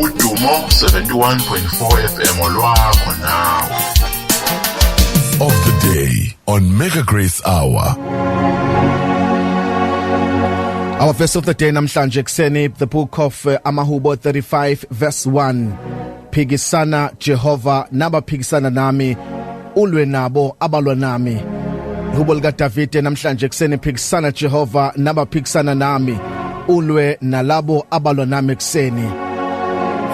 Udumo 71.4 FM olwakho nawe. Of the day on Mega Grace Hour. Our verse of the day namhlanje ekseni, the book of Amahubo 35 verse 1. Phikisana Jehova nabaphikisana nami, ulwe nabo abalwa nami. Ihubo lika Davide namhlanje ekseni, phikisana Jehova nabaphikisana nami, ulwe nalabo abalwa nami ekseni.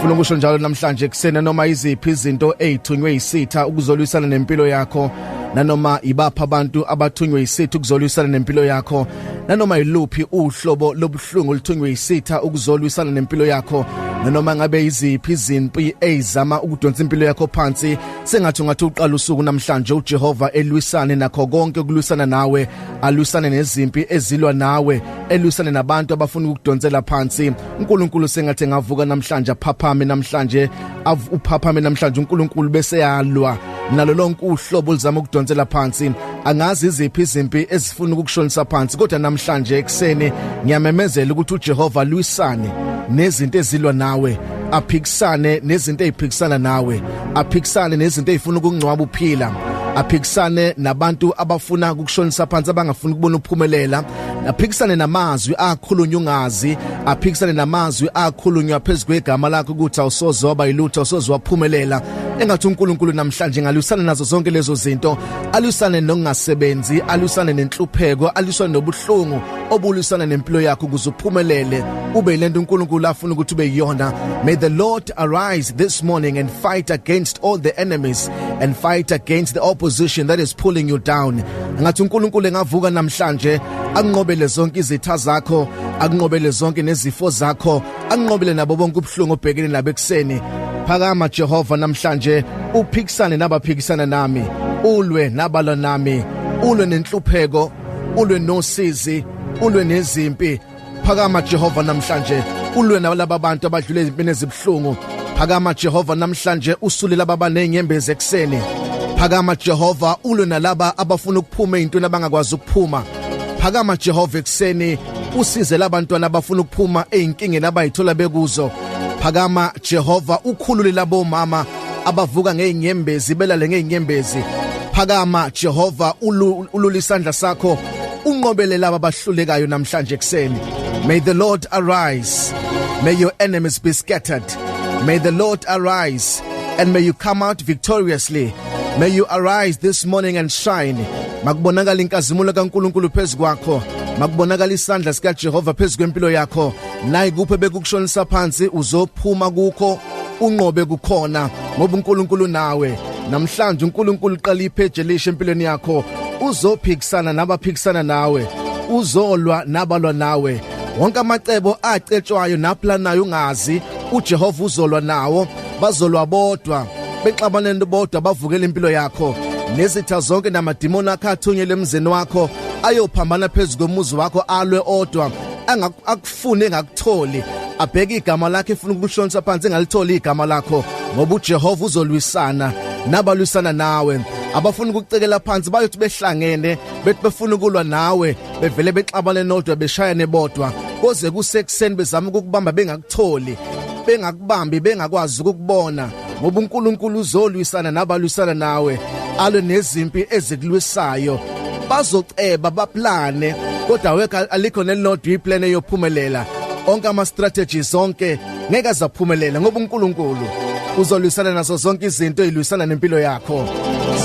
Funa ukusho njalo namhlanje ekseni, noma iziphi izinto ezithunywe isitha ukuzolwisana nempilo yakho, nanoma ibapha abantu abathunywe isitha ukuzolwisana nempilo yakho, nanoma yiluphi uhlobo lobuhlungu oluthunywe isitha ukuzolwisana nempilo yakho, nanoma ngabe iziphi izimpi ezizama ukudonsa impilo yakho phansi, sengathi ungathi uqala usuku namhlanje uJehova elwisane nakho konke ukulwisana nawe, alwisane nezimpi ezilwa nawe, elwisane nabantu abafuna ukudonsela phansi. uNkulunkulu sengathi engavuka namhlanje, aphaphame namhlanje, uphaphame namhlanje uNkulunkulu bese yalwa nalo lonke uhlobo oluzama ukudonsela phansi. Angazi iziphi izimpi ezifuna ukukushonisa phansi, kodwa namhlanje ekseni ngiyamemezela ukuthi uJehova alwisane nezinto ezilwa nawe, aphikisane nezinto eziphikisana nawe, aphikisane nezinto ezifuna ukungcwaba uphila, aphikisane nabantu abafuna ukukushonisa phansi, abangafuni ukubona uphumelela, aphikisane namazwi akhulunywa ungazi, aphikisane namazwi akhulunywa phezulu kwegama lakho ukuthi awusoze waba yilutho, awusoze waphumelela. Engathi uNkulunkulu namhlanje ngalwisana nazo zonke lezo zinto, alwisane nokungasebenzi, alwisane nenhlupheko, alwisane nobuhlungu obulwisana nempilo yakho ukuze uphumelele, ube lento uNkulunkulu afuna ukuthi ube yiyona. May the Lord arise this morning and fight against all the enemies and fight against the opposition that is pulling you down. Ngathi uNkulunkulu engavuka namhlanje akunqobele zonke izitha zakho, akunqobele zonke nezifo zakho, akunqobele nabo bonke ubuhlungu obhekene nabo ekseni. Phakama Jehova namhlanje, uphikisane nabaphikisana nami, ulwe nabalwa nami, ulwe nenhlupheko, ulwe nosizi, ulwe nezimpi. Phakama Jehova namhlanje, ulwe nalaba bantu abadlule ezimpini ezibuhlungu. Phakama Jehova namhlanje, usule laba abanezinyembezi ekseni. Phakama Jehova, ulwe nalaba abafuna ukuphuma ezintweni abangakwazi ukuphuma. Phakama Jehova ekseni, usize labantwana abafuna ukuphuma ezinkingeni abayithola bekuzo. Phakama Jehova, ukhulule labo mama abavuka ngezinyembezi, belale ngezinyembezi. Phakama Jehova, ulula isandla sakho, unqobele laba abahlulekayo namhlanje ekseni. May the Lord arise, may your enemies be scattered. May the Lord arise and may you come out victoriously. May you arise this morning and shine. Makubonakala inkazimulo kaNkulunkulu phezukwakho, makubonakala isandla sika Jehova phezukwempilo yakho. Nayi kuphe bekukushonisa phansi, uzophuma kukho, unqobe kukhona, ngoba uNkulunkulu nawe. Namhlanje uNkulunkulu uqala ipage elisha empilweni yakho. Uzophikisana nabaphikisana nawe, uzolwa nabalwa nawe. Wonke amacebo acetshwayo naplanayo ungazi, uJehova uzolwa nawo. Bazolwa bodwa, bexabaneni bodwa, bavukela impilo yakho. Nezitha zonke namadimoni akhe athunyelwe emzini wakho ayophambana phezu komuzi wakho, alwe odwa, akufune engakutholi, abheke igama lakho efuna ukukushonisa phansi, engalitholi igama lakho, ngoba uJehova uzolwisana nabalwisana nawe. Abafuna ukucekela phansi bayothi behlangene, bethi befuna ukulwa nawe, bevele bexabane nodwa, beshayane bodwa, koze kusekuseni bezama ukukubamba bengakutholi, bengakubambi, bengakwazi ukukubona, ngoba uNkulunkulu uzolwisana nabalwisana nawe, alwe nezimpi ezikulwisayo. Bazoceba baplane, kodwa weka alikho nelilodwa iplan eyophumelela. Onke ama strategies zonke ngeke azaphumelela, ngoba uNkulunkulu uzolwisana nazo zonke izinto ezilwisana nempilo yakho.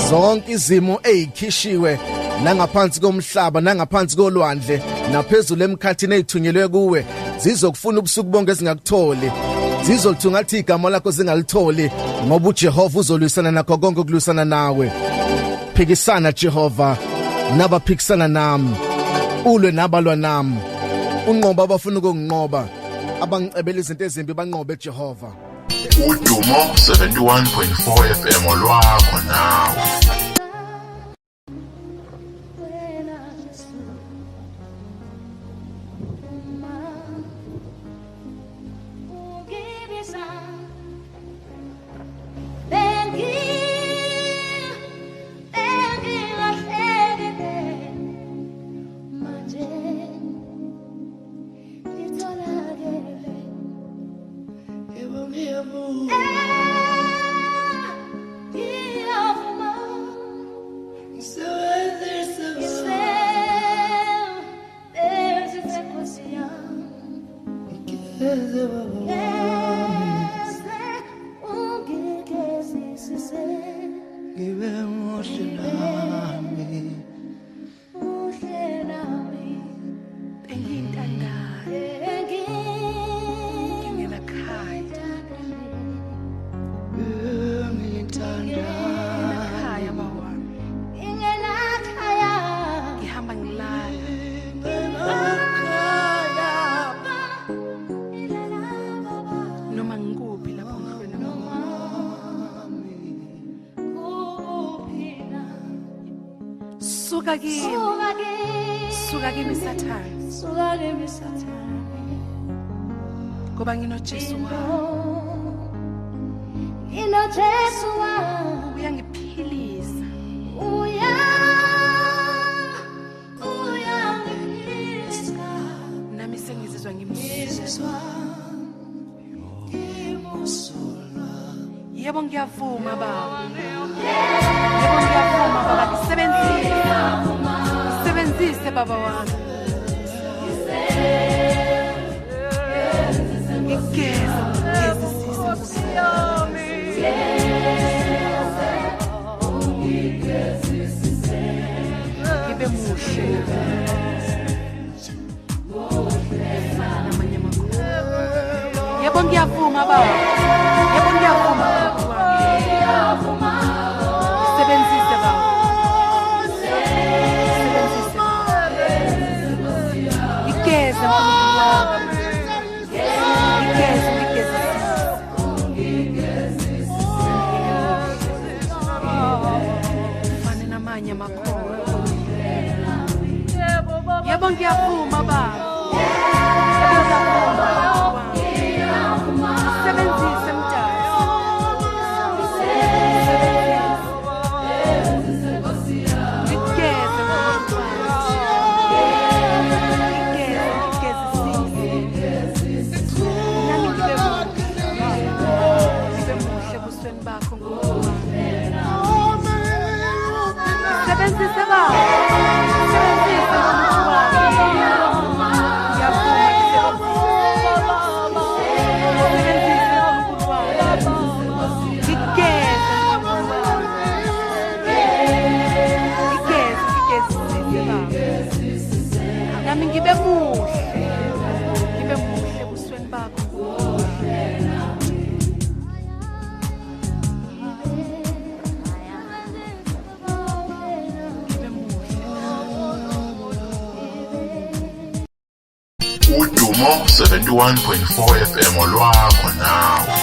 Zonke izimo ezikhishiwe nangaphansi komhlaba, nangaphansi kolwandle, naphezulu emkhathini ezithunyelwe kuwe, zizokufuna ubusuku bonke ezingakutholi, zizolithungathi igama lakho zingalitholi, ngoba uJehova uzolwisana nakho konke okulwisana nawe. Phikisana Jehova nabaphikisana nami, ulwe nabalwa nami, unqoba abafuna ukunginqoba, abangicebela izinto ezimbi banqobe Jehova. Udumo 71.4 FM olwakho nawe. Ngiyavuma. Ngisebenzise Nkosi yami. Ngeze ungigezisise. Ngibe muhle nami. Muhle nami. Bengiyintandane, ngingenakhaya. Bengiyintandane. Ngingenakhaya baba wami. Ngingenakhaya. Ngihamba ngilala. Ngingenakhaya. Ngilala baba. Noma ngikuphi lapho ngihlwela khona. Kuphi na? Suka kimi. Suka kimi. Suka kimi Sathane. Suka kimi Sathane. Ngoba nginoJesu wami. NginoJesu wami. Uyangiphilisa. Uyangiphilisa. Nami sengizizwa ngimsulwa. Ngimsulwa. Yebo ngiyavuma baba. Yebo ngiyavuma baba, ngisebenzise. Ngisebenzise baba wami. Ngigeze, ngigezisise Nkosi yami. Ngibe muhle. Ngifana namanye amakhosi. Yebo ngiyavuma baba. Yebo ngiyavuma baba wami. Sebenzise baba. Sebenzise baba. Ngigeze Nkulunkulu wami. Ngigeze, ngigezisise. Ngifane namanye amakhono. Yebo ngiyavuma baba. Yebo ngiyavuma baba wami. Sebenzise mdali. Ngigeze Nkulunkulu wami. Ngigeze, ngigezisise. Nami ngibe muhle. Ngibe muhle ebusweni bakho Nkulunkulu wami. Sebenzise baba. Sebenzise Nkulunkulu wami. Ngiyavuma ngisebenzise. Sebenzise Nkulunkulu wami. Ngigeze Nkulunkulu wami. Ngigeze, ngigezisise baba. Nami ngibe muhle. Ngibe muhle ebusweni bakho Nkulunkulu wami. Ngibe muhle. Udumo 71.4 FM olwakho nawe.